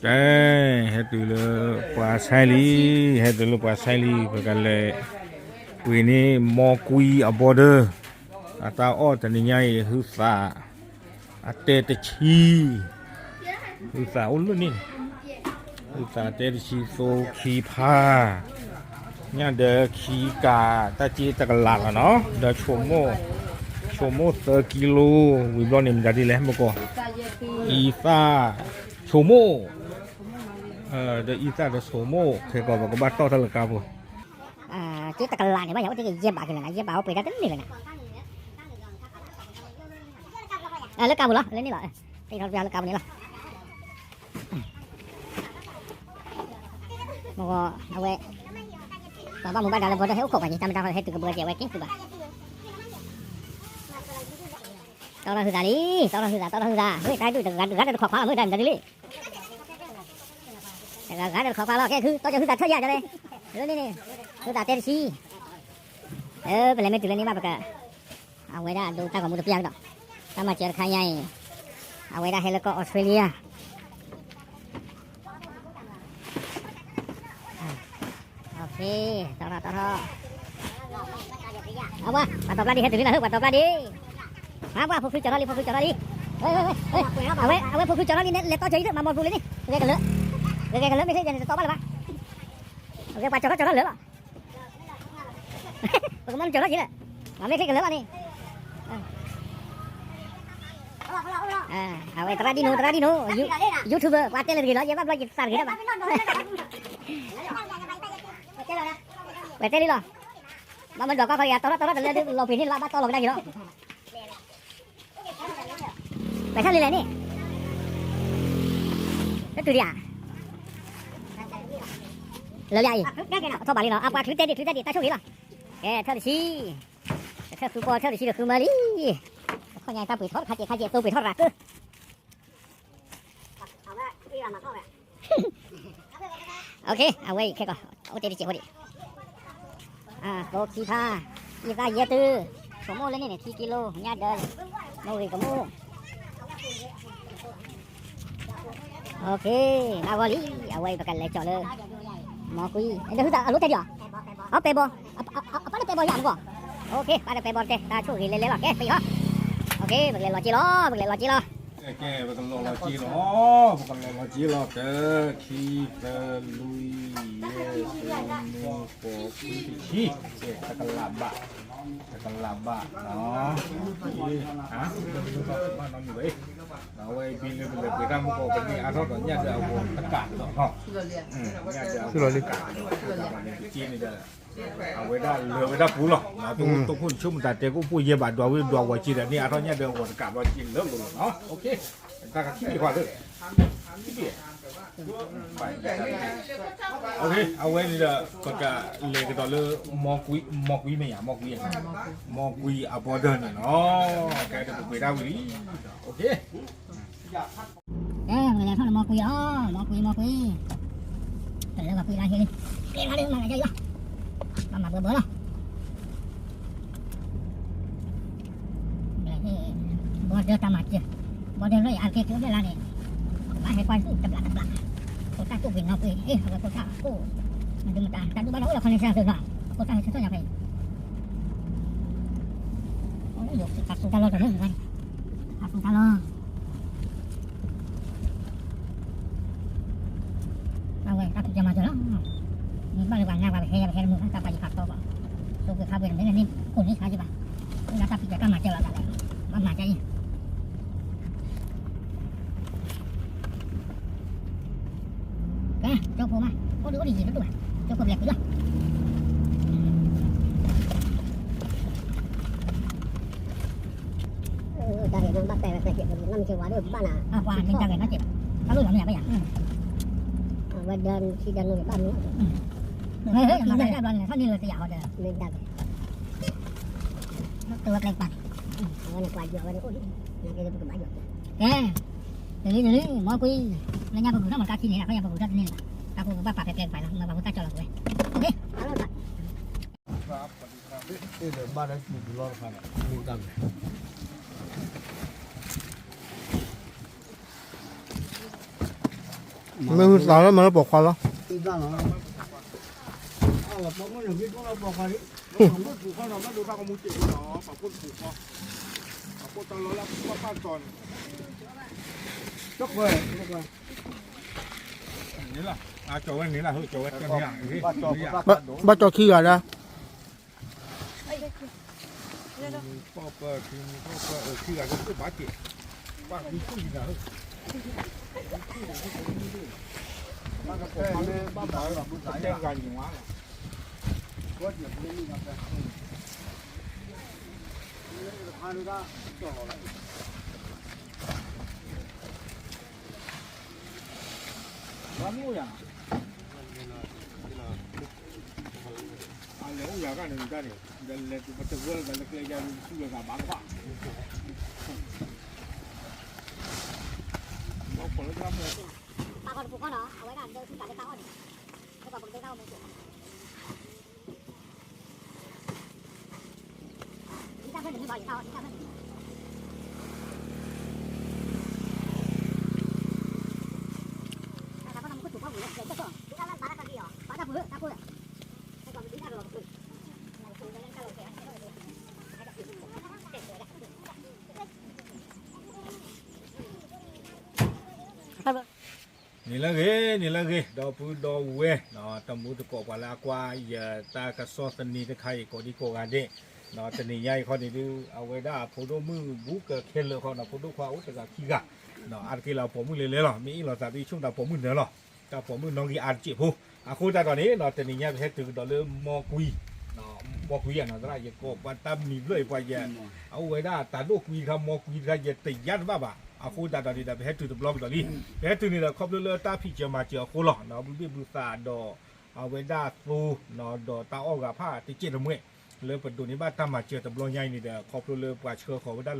ကဲ, ဟဲတုၤလၢပှၤဆဲးလံ, ဟဲတုၤလၢပှၤဆဲးလံ, ပကလဲၤကွံာ်န့ၢ် မီကွံအ border, အတၢ်အီၣ်တနံၤညါအံၤ ဟုသး အတဲတဆံ, ဟုသးအိၣ်လၢန့ၣ်, ဟုသးတဲတဆံ သိခံဖး, ညၣ်ဒီးခံကး, တၢ်စ့တကလးလီၤနီၤ, ဒီးဆိမိၣ်, ဆိမိၣ်သၢကံလိ, ဝံၤဘျီန့ၣ်မတၤဒ်လဲၣ် မ့ၢ်ကီး, အံသၣ်, ဆိမိၣ်, ဒီးအံသၣ်ဒီးဆိမိၣ်, ခဲကီး ပကဘၣ်တီၢ်ထီၣ်လၢကါပူၤ, စ့တကလးန့ၣ် ဘၣ်ယၤအိၣ်တ့ၢ်ကယဲၢ်ဘးက့ၤလၢၤနၤ, ယဲၢ်ဘးအိၣ်ပှဲၤတၢ်တန့ၢ်လၢၤနၤ, လၢကါပူၤလီၤ, လၢန့ၣ်လီၤ, တ့ထီၣ်တပျၢ်လၢကါပူၤန့ၣ်လီၤ. မ့ၢ်အဝဲ, ပှၤဘၣ်မူဘၣ်ဒါလၢ border ဟဲအိၣ်ခိးပှၤက့ၤ တၢ်မတၤဟဲတုၤကဘၢကဲဝဲက့ၤဃုာ်ဘၣ်, တီထီၣ်ဟုသးလံ, တီထီၣ်ဟုသး, တီထီၣ်ဟုသး, မ့ၢ်တၢ်ဒုးတဂၤတခီခွါလီၤ, မ့ၢ်တၢ်မတၤဒ်လဲၣ်, တဂၤဂၤတခီခွါလီၤ, ကဲခု, တီထီၣ်ဟုသးထၢၣ်ယၤဒ်လဲၣ်, လၢန့ၣ်န့ၣ်, ဟုသးတဲတဆံ, ပလဲၤမ့ၢ်တုၤလၢန့ၣ်ဘၣ်ပက အဝဲဒၣ်အဒိတၢ်ဂီၤမူတပျၢ်ကဒီး, တၢ်မၤစၢၤတခါညါအံၤ, အဝဲဒၣ်ဟဲလၢကီၢ် Australia, တီထီၣ်, တီထီၣ်, အဝဲ, ပှၤတီၤပျၢ်ဒံးဟဲတုၤလံလီၤ, ဟၢ ပှၤတီၤပျၢ်ဒံး, ဟါ ပှၤဖိခွံကၢၤထီၣ်လံ, ဖိခွံကၢၤထီၣ်လံ, အဝဲ, အဝဲဖိခွံကၢၤထီၣ်လံန့ၣ် လဲၤတီၢ်ကၠီၤအံၤလၢ မၤမီၢ်ပူၤလံန့ၣ်, ဂဲၤကလၢာ်, ဂဲၤကလၢာ် မ့ၢ်ချ့ယဲန့ၣ် တတီၤဘၣ်လၢၤဘၣ်, ဂဲၤပှၤကၢၤထီၣ်ကၢၤထီၣ်လၢာ်လီၤ. ပကမီၣ်နကၠီၤထီၣ်က့ၤလၢ, မ့မ့ၢ်ချ့ကလၢာ်ဘၣ်န့ၣ်, အဝဲသရၣ်ဒ်နိ, သရၣ်ဒ်နိ, YouTuber ပှၤတဲလၢတဂ့ၤလီၤ, ယဲဘၣ်ဘျီယသးတဂ့ၤဒၣ်ဘၣ်, ဝဲတဲလံလီၤ, ဘၣ်မၤဒီးကီၢ်ခီယၤ တီထီၣ်တီထီၣ်တလၢဒုးလီၤပှ့ၤန့ၣ်လီၤ, ဘၣ်တီလီၤကဒါက့ၤလီၤ. ပှဲၤထီၣ်လံလဲၣ်န့ၣ်, လၢတုၤဒံးဧါ, လၢလံအံၤ, ထီၣ်ဘးလံလီၤ, အပှၤချုးတဲဒံး ချုးတဲဒံး တၢ်ဆိၣ်ဂ့ၤလီၤ, ကဲထၢၣ်တဆံ, ကထၢၣ်ဃုပီ ထၢၣ်တဆံဒီးဃုမၢလံ, ခီၣ်ညါတၢ်ပှ့ၤထီၣ်တခါကဲးခါကဲး သိပှ့ၤထီၣ်ရၤကၢ အဝဲအံၤခဲကီး အိၣ်တ့ၢ်တစဲးဖိဒံး, သိခံဖး, အံသၣ်ယဲၢ်တု, ဆိမိၣ်လၢန့ၣ်န့ၣ် ခံကံလိ, ညၣ်ဒၢ, မိၢ်ဂ့ၤကမိၣ်, ဘၣ်ဂီၢ်လံ, အဝဲအံၤပကလဲၤကၠီၤလၢ မီကွံ, ဒီးဟုသးအလိၣ်တဲဒံးဧါ, အပဲဘီ, အပၢ်လၢပဲဘီယၤမ့ၢ်ကီး, ပၢ်လၢပဲဘီတဲ တၢ်ဆိၣ်ဂ့ၤလဲၤလဲၤလီၤ, ကဲပံၤဟီ, ပကလဲၤလီၤက့ၤလီၤ, ပကလဲၤလီၤက့ၤလီၤ. ကဲ ပကလီၤလီၤက့ၤလီၤ, ပကလီၤလီၤက့ၤလီၤ, တၢ ခံ သၢ လွံၢ် ယဲၢ် ဃု နွံ ဃိး ခွံ တဆံ, ကဲ တကလးဘး, တကလးဘး, ဘၣ်နီတမံၤဘၣ်, အဝဲအံၤ ဘံလၢပလဲၤပှ့ၤတၢ်မူကီး ပန့ၢ်အါထီၣ်ဒီးညၣ်ဒၢအဂီၤတကးဒီး, ညၣ်ဒၢအဂီၤတကးဒီး ပက့န့ၣ်ဒီး အဝဲဒၣ်လၢာ်ဝဲဒၣ်ပူၤလီၤ, တခိၣ်နဆိကမိၣ်တၢ်တဲ ကအိၣ်ဖှိၣ်ယဲၢ်ဘး ဒွးဝံၤဒွးဝီၤက့ၤဒီး န့ၢ်အါထီၣ်ညၣ်ဒၢအဂီၤတကးဘျီက့ၤလၢာ်လီၤနီၤ, တၢ်ကခံဘ့ၣ်ခွါလၢ ခံဘ့ၣ်, အဝဲန့ၣ်ဒီး ပကလဲၤကဒီးလၢ မီကွံ, မီကွံမ့ၢ်ယၤ, မီကွံ, မီကွံအ border န့ၣ်လီၤ, ကဲဒီးပပှ့ၤတၢ်ဝံၤလံ, ကဲ ပကလဲၤထီၣ်လၢမီကွံအီၤ, မီကွံ, မီကွံ, တလၢပှၤကွံလါဟ့လံ, ကဲလါလံ မၤလၢယၤအံၤလီၤ, ဘၣ်မၤဘၢဘၢလီၤ. ဘီဒၢတၢ်မၤစၢၤ, ဘီဒၢလၢယအါကဲကၠိဒၢလါန့ၣ်, ဘၣ်ဟဲကွၢ်ဆူၣ်တဘျးတဘျး, ဖိသၣ်တိၢ်ပှ့ၤနီၢ်ပှ့ၤ, အဝဲဖိသၣ်အကိၣ်, မဒုမတၤ တၢ်ဒူၣ်ဘၣ်ဒီးအိၣ်လၢ connection စၢၤနီၤ, ဖိသၣ်ဟဲဆၢထၢၣ်ညါဖဲအံၤ, အိၣ်ယိာ် အသူတၢ်လီၢ်တလၢန့ၣ်, အသူတၢ်လီၢ် အဝဲတၢ်ဖံးကမၤစၢၤလီၤ, မ့ၢ်ဘၣ်လၢပှၤနါပှၤပဟဲယၤ ပဟဲတမုာ်ဘၣ် တၢ်ပှၤယဖးတီဘၣ်, သိကွ့ၤခါပှဲၤတမ့ၢ်လၢန့ၣ် ခိၣ်န့ၢ်ဆါယဘၣ်, အိၣ်လၢတၢ်ဖံးကမၤစၢၤလီၤ ဘၣ်မၤကၢ်အံၤ, ကဲ ကၠိဖိမး အိၣ်ဒံးအိၣ်ဒံးယံၤတတူၢ်ဘၣ်, ကၠိဖိဘျဲးကွံာ်လီၤ. တၢ်ဂ့ၢ်ဘၣ်ပဲၢ်ဝဲကျဲးစၢး ပကနၣ်မ့ၢ်က့ၤဝါဒိၣ်ဘၣ်နၤ, အပှၤမ့ၢ်တၢ်ဂ့ၢ်နီၢ်က့ၤဘၣ်, တၢ်လိၣ်လီၤမ့ၢ်ယၤဘၣ်ယၤ, အဝဲဒၢထံဒၢနိဘၣ်မ့ၢ်, ဟဲဟဲမၤတၢ်ဘျီန့ၣ် ထီၣ်န့ၢ်လၢတယာ်ဟီဒီး, မ့ၢ်တၢ်ဂ့ၢ်, တဝဲကျဲကပၤန့ၣ်, အဝဲန့ၣ်ပှၤယွၤဝဲန့ၣ်အိၣ်လံ, နာ်က့ပကဘၣ်ယွၤ, ကဲ, တလံတလံ မီကွံ, လၢညါပဂုၤထီၣ်မတၢ်ခံန့ၣ် ခီယၤပဂုၤထီၣ်တန့ၢ်လၢၤဘၣ်, တၢ်ဖိကဘၣ်ပာ်ဖဲကျဲကပၤလီၤ မ့ၢ်ပှၤဖိသၣ်ကၠီလီၤပဝဲ, ဒီးဘၣ်လၢကျူပူၤလီၤတခါန့ၣ်, မ့ၢ်တၢ်ဂ့ၢ်, ကဲ, မ့ၢ်ဝံသးလီၤ မ့ၢ်လၢပိာ်ခွါလီၤ. ဘၣ်ကၠီခံဂၤဒၣ်. အလဲၤအိၣ်ယၤဂၤန့ၣ်တၢ်န့ၣ် ဒီးလဲၤတုၤပတဝၢလၢတၢ်လၢကျဲယါဒီး သူၣ်လၢသးဘၣ်ကဘၣ် ပာ်ဃီတပူၤဃီနီၤ အဝဲဒၣ်ဒၢသူၣ်တၢ်လၢတၢ်အီၣ်န့ၣ် လၢပှၤပကတဲတၢ်အိၣ်မူ န့ၣ်လၢဂ့ၤ န့ၣ်လၢဂ့ၤ ဒီပုၢ်ဒီဝဲၢ် တမူတကိးပှၤလၢအကွၢ်ယတၢ်ကစီၣ်သန့တခါအံၤ ကိးဒံကိးဂၤဒဲး တနံၤညါအံၤခီန့ၣ်ဒုး အဝဲဒၣ်ဖိဒိၣ်မုၣ်ဘူးကၢခဲလၢာ်ခီနီၤ ဖိဒိၣ်ခွါအိၣ်တဂၤခံဂၤ အါတက့ၢ်လၢအပိာ်မုၣ်လဲၤလဲၤလီၤ မ့ၢ်အ့ၣ်လိာ်သးဒုးဆူၣ်တၢ်ပိာ်မုၣ်နၢၤလီၤ တၢ်ပိာ်မုၣ်နီၣ်ဂံၢ်အါတစဲးဖိ အဃိသတးဒီးန့ၣ် တနံၤညါပဟဲတုၤကဒီးလၢမီၢ်ကွံ မီၢ်ကွံအနီၤသရၣ် ယကိးပှၤတၢ်မံၤဘျၢၣ်အံၤပှၤယဲ အအိၣ်ဝဲဒၣ်တၢ်ဒိၣ်ကွံတခါ မီၢ်ကွံတခါ ယတယါတဘၣ်ဘၣ် အဃိသတးဒီးန့ၣ်ဒီး ပဟဲတုၤတဘျီကဒီးလံ ပဟဲတုၤန့ၣ်ဒီး ခီဖျိလၢတၢ်ဖံးစၢၤမၤစၢၤအဃိလီၤ ဘုဘ့ၣ်ဘုသးဒီး အဝဲဒၣ်သိ ဒီးတၢ်အီၣ်ဂၤဖၣ်တစဲးတမှဲ လၢပဒိးန့ၢ်ဘၣ်တၢ်မၤစၢၤတဘျီညါအံၤန့ၣ်ဒီး ခီဖျိလၢပှၤဆှၢဃီၤဝဲဒၣ်လၢကီၢ်ချၢအဃိန့ၣ် ယ ဘၣ်ယသ့ၣ်နီၣ်ထီၣ်ဘၣ်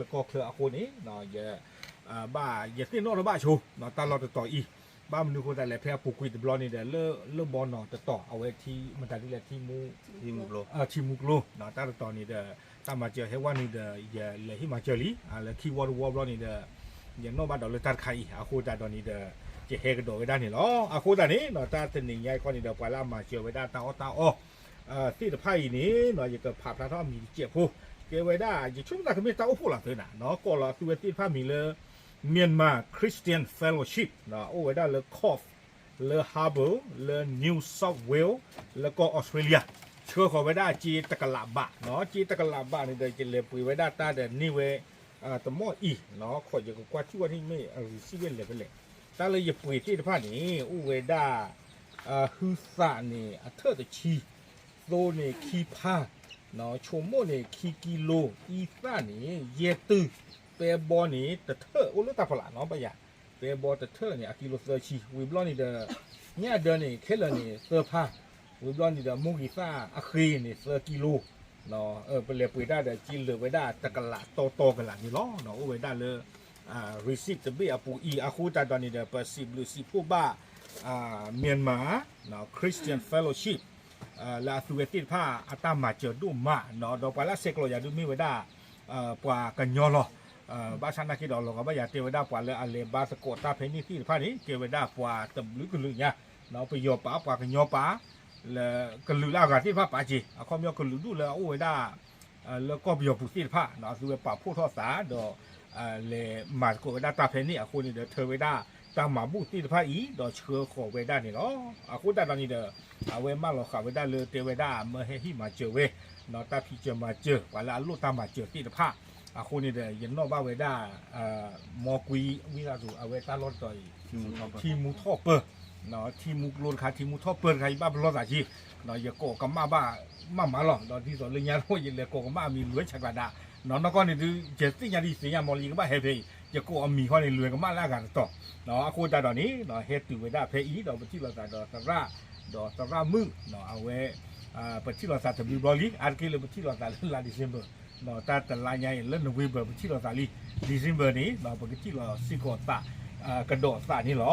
ဆိ တၢ်လီၢ်တတီၤအံၤ ဘၣ်မနုၤအဃိသတးလဲၣ် ဖဲအပူၤကွံာ်တဘျီန့ၣ်ဒီး လၢ လၢဘီနီၤတတီၤ အဝဲထံ မတၤဒ်လဲၣ် ထံမူ ထံမူကျိ တၢ်တတီၤန့ၣ်ဒီး တၢ်မၤစၢၤဟဲဝဲန့ၣ်ဒီး ယလဲၤဟ့ၣ်မၤစၢၤလံ လၢခံဝီတဝီဘျီန့ၣ်ဒီး ယနီၣ်ဘၣ်ဒီးလၢတၢ်တခါအံၤ အဃိသတးဒီးန့ၣ်ဒီး ယဟဲကဒီးဝဲဒၣ်န့ၣ်လီၤ. အဃိသတးန့ၣ် တၢ်တနံၤညါအံၤခီန့ၣ်ဒီး ပှၤလၢအမၤစၢၤဝဲဒၣ်တၢ်အီၣ်တၢ်အီ သ့ၣ်တဖၣ်အံၤန့ၣ် ယကဖးဖျါထီၣ်အမံၤတစဲးဖိ ကဲဝဲဒၣ် ယဆိကမိၣ်သးကမ့ၢ်တၢ်အိၣ်ဖှိၣ်လီၤသ့နၤ ကိးလီၤအသုဝဲသ့ၣ်တဖၣ်မံၤလၢ Myanmar Christian Fellowship အိၣ်ဝဲဒၣ်လၢ Coffs လၢ Harbour လၢ New South Wales လၢကီၢ် Australia ဆှၢဃီၤဝဲဒၣ်စ့တကလးဘး စ့တကလးဘးန့ၣ်ဒီး ယလဲၤပှ့ၤဝဲဒၣ်တၢ်ဒီးန့ၢ်ဝဲ တမီၢ်အံၤ ခီယကကွၢ်ထံၣ်ဝဲန့ၣ်မ့ၢ် receipt ဝဲလဲၤဖဲလဲၣ် တၢ်လၢယပှ့ၤသ့ၣ်တဖၣ်န့ၣ် အိၣ်ဝဲဒၣ် ဟုသးန့ၣ် အထၢၣ်တဆံ, သိန့ၣ်ခံဖါ, ဆိမိၣ်န့ၣ်ခံကံလိ, အံသၣ်န့ၣ် ယဲၢ်တု, ပဲဘီန့ၣ် တထၢၣ် အိၣ်လၢတၢ်ဖီလာ်နီၤ ဘၣ်ယၤ, ပဲဘီတထၢၣ်န့ၣ် အကံလိသၢဆံ, ဝံၤဘျီန့ၣ်ဒီး ညၣ်ဒၢန့ၣ် ခဲလၢာ်န့ၣ် သၢဖါ, ဝံၤဘျီန့ၣ်ဒီး မိၢ်ဂံၢ်သၣ်အဃ့န့ၣ် သၢကံလိ, ပလဲၤပှ့ၤတၢ်ဒီး က့လၢာ်ဝဲဒၣ်တကလးတီတီကလးန့ၣ်လီၤ. အိၣ်ဝဲဒၣ်လၢ receipt တဘ့ၣ်အပူၤအံၤ အဃိသတးဒီးန့ၣ်ဒီး ပစံးဘျုးစံးဖှိၣ်ဘၣ် Myanmar Christian Fellowship လၢအသုဝဲသ့ၣ်တဖၣ်အတၢ်မၤစၢၤဒိၣ်မး, ဒီးပှၤလၢအဆဲးကျိးယၤဒုးမ့ၢ်ဝဲဒၣ် ပှၤကညီလီၤ. ဘၣ်ဆၣ်နာ်က့ဒီး လီၤဂာ်ဘၣ်ယၤတဲဝဲဒၣ်ပှၤလၢအလဲၤဘါသကိးတၢ်ဖဲန့ၣ်သ့ၣ်တဖၣ်န့ၣ် ကဲဝဲဒၣ်ပှၤတဘျုးကလုာ်ညါ, ပယီၤပာ် ပှၤကညီပာ် လၢကလုာ်လၢအဂၤသ့ၣ်တဖၣ်ပာ်က့ၤ အခီပညီကလုာ်ဒူၣ်လၢအအိၣ်ဝဲဒၣ် လၢကီၢ်ပယီၤပူၤသ့ၣ်တဖၣ် အသုဝဲပာ်ဖှိၣ်ထီၣ်သးဒီး လဲၤမၤသကိးဝဲဒၣ်တၢ်ဖဲန့ၣ်အဃိန့ၣ်ဒီး ထၢဝဲဒၣ်တၢ်မၤဘူၣ်သ့ၣ်တဖၣ်အံၤ ဒီးဆှၢဃီၤဝဲဒၣ်န့ၣ်လီၤ. အဃိသတးဒီးန့ၣ်ဒီး အဝဲမၢလီၤဃာ်ဝဲဒၣ်လၢတဲဝဲဒၣ် မၢဟဲဟ့ၣ်မၤစၢၤဝဲ တၢ်ဖံးစၢၤမၤစၢၤ ပှၤလၢအလိၣ်တၢ်မၤစၢၤသ့ၣ်တဖၣ် အဃိန့ၣ်ဒီး ယနီၣ်ဘၣ်ဝဲဒၣ် မီၢ်ကွံ ဝံသးစူၤ အဝဲတၢ်လီၢ်တတီၤအံၤ ထံမူထီၣ်ပၢၢ်, ထံမူကျိတခါ ထံမူထီၣ်ပၢၢ်တခါ ယဘၣ်ပလီၢ်သးက့, ယကိးကမၣ်ဘၣ်မးမးလီၤ. ဒီးဒ်သိးလၢညါထီၣ် ယလဲၤကိးကမၣ်အမံၤလွဲၢ်ဆးကျးဒၣ်, နီၢ်နီၢ်ကီၢ်န့ၣ်ဒုး ယသ့ၣ်ညါဒ်ယသ့ၣ်ညါမးလၢ ယကဘၣ်ဟဲဖဲအံၤ ယကိးအမံၤဃီန့ၣ် လွဲၢ်ကမၣ်လၢအဂၤတတီၤ, အဃိသတးဒီးန့ၣ် ဟဲတုၤဝဲဒၣ်ဖဲအံၤ ဒီးပထံၣ်လိာ်သးဒီးသရၣ်, ဒီးသရၣ်မုၣ် အဝဲ ပထံၣ်လိာ်သးတဘျုးဘျီလံ, အါတက့ၢ်လၢပထံၣ်လိာ်သးလၢလါ December တၢ်တလါညါအံၤ လၢ November ပထံၣ်လိာ်သးလံ, December န့ၣ် ပကထံၣ်လိာ်စ့ၢ်ကီးသး ကဒီးသးန့ၣ်လီၤ.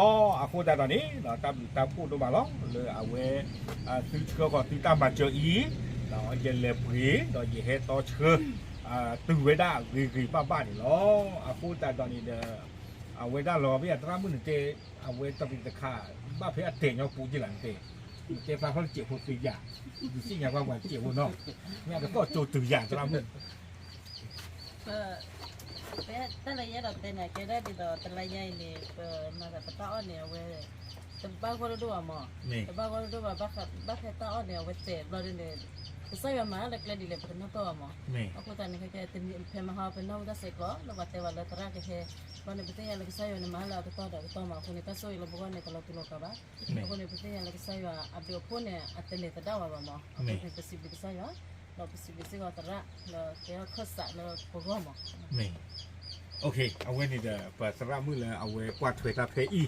အဃိသတးဒီးန့ၣ် တၢ်ဘျုးတၢ်ဖှိၣ်ဒိၣ်မးလီၤ လၢအဝဲ သုဆှၢဃီၤသုတၢ်မၤစၢၤအံၤ, ယလဲၤပှ့ၤ ဒီးယဟဲတီဆှၢ တုၤဝဲဒၣ်ဂ့ၤဂ့ၤဘၣ်ဘၣ်န့ၣ်လီၤ. အဃိသတးဒီးန့ၣ်ဒီး အဝဲဒၣ်လီၤဘၣ်ယၤသရၣ်မုၣ်န့ၣ်တဲ, အဝဲတၢ်သ့တခါ, ဘၣ်ဖဲအတဲာ်ညီပူၤယ့လးနတဲ, နတဲဖျါထီၣ်တစဲးဖိသ့ယၤ, နစံၣ်ညါကွၢ်ပှၤတစဲးဖိနီၤ, မ့ၢ်အကသီၣ်ကၠိတုၤယၤသရၣ်မုၣ် ပ, ပတၢ်လၢယအဲၣ်ဒိးတဲန့ၣ် ကဲဒၣ်ဒ်သိးတလါညါအံၤန့ၣ် ပမၤသးပတၢ်အီၣ်န့ၣ် အဝဲ တဘၣ်ဂီၢ်ဒိၣ်ဒိၣ်ဘၣ်မး, တဘၣ်ဂီၢ်ဒိၣ်ဒိၣ်ဘၣ်, ဘၣ်ဖဲတၢ်အီၣ်န့ၣ် အဝဲတဲာ်ဘျီဒ်န့ၣ်, ကစၢ်ယွၤမၤလၢကျဲဒ်လဲၣ် ပတနီၣ်တီၢ်ဘၣ်မး, အဃိသတးန့ၣ် ခဲကဲ ဖဲမဟါပနၢ်ဟူတၢ်ဆဲးကျိး လၢပှၤတဲဝဲလၢသရၣ်ကဟဲ, ဘျီန့ၣ် ပသ့ၣ်ညါလၢကစၢ်ယွၤန့ၣ် မၤလၢအကတီၢ်ဒီးအကတီၢ်မး, အဃိန့ၣ် တၢ်ဆိၣ်ဂ့ၤလၢပဂီၢ်န့ၣ် တလီၤတူာ်လီၤကာ်ဘၣ်, အဃိန့ၣ် ပသ့ၣ်ညါလၢကစၢ်ယွၤအဘျုးအဖှိၣ်န့ၣ် အတလဲၤသဒၣ်ဝဲဘၣ်မး, အဃိန့ၣ် ပစံးဘျုးကစၢ်ယွၤ, ဒီးပစံးဘျုးစ့ၢ်ကီးသရၣ်လၢကဲထီၣ်ခၢၣ်စးလၢပဂီၢ်မး အဝဲန့ၣ်ဒီး ပသရၣ်မုၣ်လၢအဝဲကွၢ်ထွဲတၢ်ဖဲအံ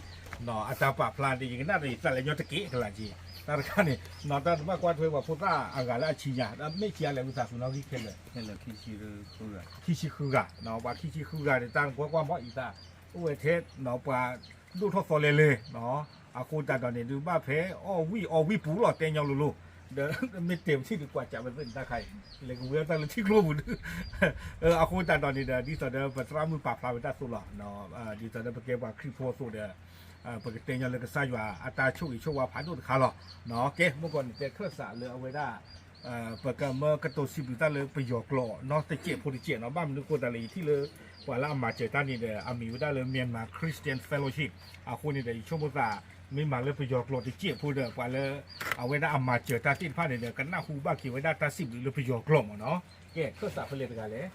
ၤ, အတၢ်ပာ်ဖျါဒီး ယကနၣ်ဒီးယသးလဲၤညီတကဲးကလာ်က့ၤ, တၢ်တခါန့ၣ် တၢ်တဘၣ်ကွၢ်ထွဲပှၤဖိသၣ်အဂၤလၢအဆံညါ, ဒီးမ့ၢ်ဆံးအါလဲၣ်ဝံသးစူၤနီၣ်ဂံၢ်ခဲလၢာ်, ခံဆံဃုဂၤ, ပှၤခံဆံဃုဂၤန့ၣ် တၢ်နကွၢ်ကွၢ်မီၢ်အံၤသး, အိၣ်ဝဲထဲ ပှၤဒိၣ်ထီၣ်သီလဲလဲ, အဃိသတးဒီးန့ၣ် ဒုးဘၣ်ဖဲအီၣ်ဝံၣ်အီဝံၣ်ပူၤလီၤ တဲညီလိၤလိၤ, ဒီးမ့ၢ်တဲာ်ပထံၣ်ဒုးကွၢ်စးဝဲသ့ၣ်န့ၣ်တၢ်ခါအံၤ, လဲၤကဝံၤအီၣ်တၢ်လၢထံကျိပူၤဒုး အဃိသတးဒီးန့ၣ်ဒီး ဒ်သိးဒီးပသရၣ်မုၣ်ပာ်ဖျါဝဲတၢ်သိးလီၤ, ဒ်သိးဒီးပကဲပှၤခရံာ်ဖိအသိးဒီး ပကတဲညီလၢကစၢ်ယွၤအတၢ်ဆိၣ်ဂ့ၤဆိၣ်ဝါဖးဒိၣ်တခါလီၤ. ကဲ မ့ၢ်ကီးန့ၣ် တဲခၢၣ်စးလၢအဝဲဒၣ် ပကမၢကတိၤစံးဘျုးတၢ်လၢပယီၤကျိာ်နီတစဲးဖိတစဲးနီၤ, ဘၣ်မနုၤအဃိသတးလဲၣ် ယထံၣ်လၢ ပှၤလၢအမၤစၢၤတၢ်န့ၣ်ဒီး အမံၤဝဲဒၣ်လၢ Myanmar Christian Fellowship အဃိန့ၣ်ဒီး ယဆိကမိၣ်သး မ့ၢ်မၤလၢပယီၤကျိာ်တစဲးဖိဒီး ပှၤလၢ အဝဲဒၣ်အမၤစၢၤတၢ်သ့ၣ်တဖၣ်န့ၣ်ဒီး ကနၢ်ဟူဘၣ်က့ၤဝဲဒၣ်တၢ်စံးဘျုးလၢပယီၤကျိာ်မ့ၢ်နီၤ. ကဲ ခၢၣ်စးဖဲလဲၣ်တဂၤလဲၣ်,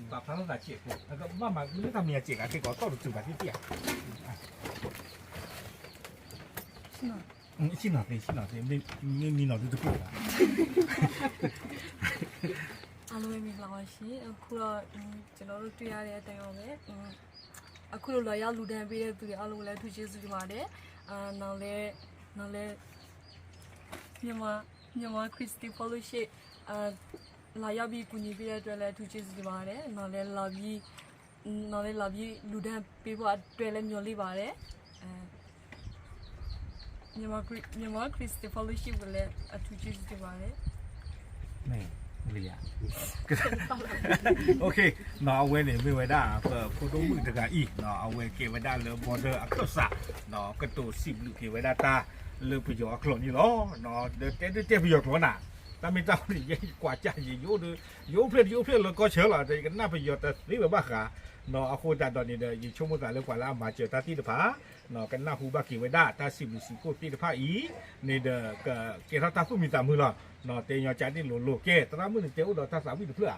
ပာ်ဖျါထီၣ်သးစဲးဖိ, မ့ၢ်လၢတၢ်မံၤအစဲးဂၤသ့ၣ်ကီး သီၣ်တတုၤဘၣ်သ့ၣ်သ့ၣ်ဧါ ဆ့ၣ်နီၤသ့ ဆ့ၣ်နီၤသ့ မ့ၢ်မံနီၤဒုတကိးဘၣ်. အားလုံးပဲမင်္ဂလာပါရှင်။ အခုတော့ ကျွန်တော်တို့တွေ့ရတဲ့အတိုင်းပါပဲ။ အခုလိုလာရောက်လှူဒါန်းပေးတဲ့သူတွေအားလုံးကိုလည်းအထူးကျေးဇူးတင်ပါတယ်။ အာနောက်လည်းနောက်လည်းမြန်မာမြန်မာ Christian Fellowship အာလာရောက်ပြီးကူညီပေးတဲ့အတွက်လည်းအထူးကျေးဇူးတင်ပါတယ်။ နောက်လည်းလာပြီးနောက်လည်းလာပြီးလှူဒါန်းပေးဖို့အတွက်လည်းမျှော်လင့်ပါတယ်။ အာမြန်မာ Chri- မြန်မာ Christian Fellowship ကိုလည်းအထူးကျေးဇူးတင်ပါတယ်။ မ့ၢ်ဝံၤလံဧါ. အဝဲန့ၣ်မ့ၢ်ဝဲဒၣ် ပဖိဒိၣ်မုၣ်တဂၤအံၤ အဝဲကဲဝဲဒၣ်လၢ border အခၢၣ်စး ကတိၤစံးဘျုးက့ၤဝဲဒၣ်တၢ်လၢပယီၤအကျိာ်န့ၣ်လီၤ. ဒီးတဲတဲပယီၤကျိာ်နၤ တၢ်မ့ၢ်တၢ်ဝဲန့ၣ် ယကွၢ်ကၢ်ယဲ ယအိၣ်ဖျဲၣ်ယအိၣ်ဖျဲၣ်လၢကီၢ်ဆၢလီၤ ယကနၣ်ပယီၤတသ့ဝဲဘၣ်ဃး. အဃိသတးဒီးန့ၣ်ဒီး ယဆိကမိၣ်သးလၢပှၤလၢအမၤစၢၤတၢ်သ့ၣ်တဖၣ် ကနၢ်ဟူဘၣ်က့ၤဝဲဒၣ်တၢ်စံးဘျုးစံးဖှိၣ်သ့ၣ်တဖၣ်အံၤန့ၣ်ဒီး ကကဲထီၣ်တၢ်သူၣ်မံသးမုာ်လီၤ. တဲညီကၢ်န့ၣ်လိၤလိၤ ကဲ သရၣ်မုၣ်န့ၣ်တဲအိၣ်ဒီးတၢ်သးဝံၣ်တဖျၢၣ်ဧါ.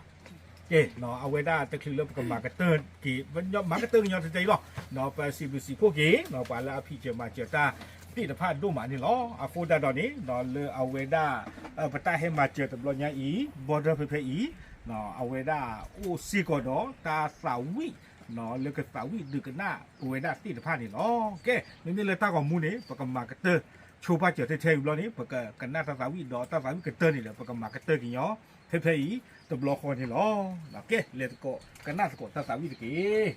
ကဲ အဝဲဒၣ်တချုးလၢပကမၤကတၢၢ်က့ၤ မၤကတၢၢ်ကညီတတဲအံၤလီၤ. ပစံးဘျုးစံးဖှိၣ်က့ၤ ပှၤလၢအဖံးစၢၤမၤစၢၤတၢ်သ့ၣ်တဖၣ်ဒိၣ်မးန့ၣ်လီၤ. အဃိသတးဒီးန့ၣ် လၢအဝဲဒၣ် ပတၢ်ဟဲမၤစၢၤတဘျီညါအံၤ border ဖဲဖဲအံၤ အဝဲဒၣ်အိၣ်စ့ၢ်ကီးဒီးတၢ်သးဝံၣ် လၢကသးဝံၣ်ဒုးကနၣ်ပဝဲဒၣ်သ့ၣ်တဖၣ်န့ၣ်လီၤ. ကဲ မ့မ့ၢ်လၢတၢ်ဂီၤမူန့ၣ် ပကမၤကတၢၢ် ဆိပာ်စၢၤထဲထဲအံၤဘျီန့ၣ် ပကကနၣ်တၢ်သးဝံၣ်ဒီးတၢ်သးဝံၣ်ကတၢၢ်န့ၣ်ဒီး ပကမၤကတၢၢ်က့ၤညီ ဖဲဖဲအံၤ တဘျီဃီန့ၣ်လီၤ. ကဲ လဲၤသကိး ကနၣ်သကိးတၢ်သးဝံၣ်တက့ၢ်.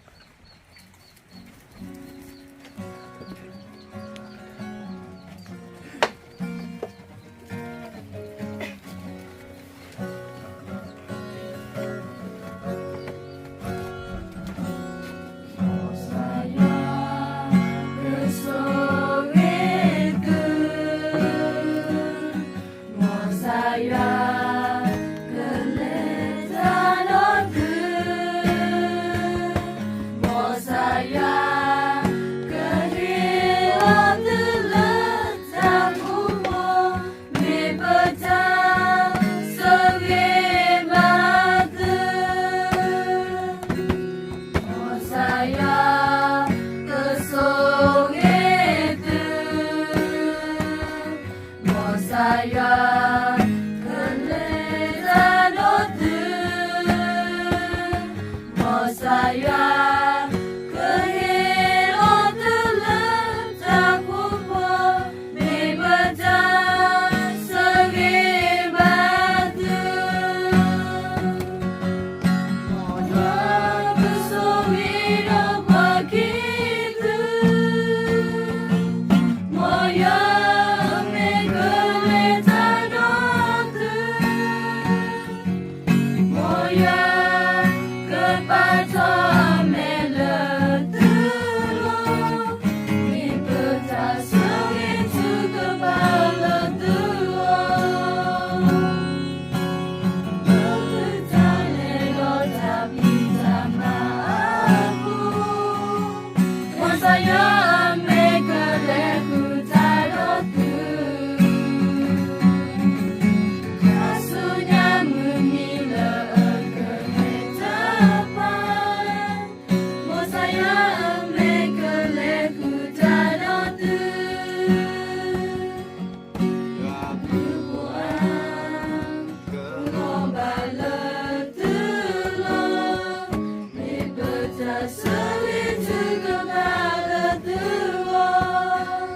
ဆၢဂ့ၤဆၢဝါလၢသုဂီၢ်,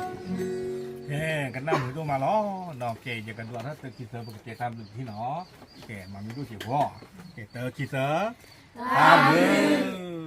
ကဲ, ကနၣ်မုာ်ဒိၣ်မးလီၤ. ကဲ, ယကဒွးထီၣ်တၢခံသၢ ပကတဲတၢ်ဘျုးပထံၣ်နီၤ. ကဲ, မၤမံၤဒိၣ်စ့ၢ်ကီး, ကဲ, တၢခံသၢ, တၢ်ဘျုး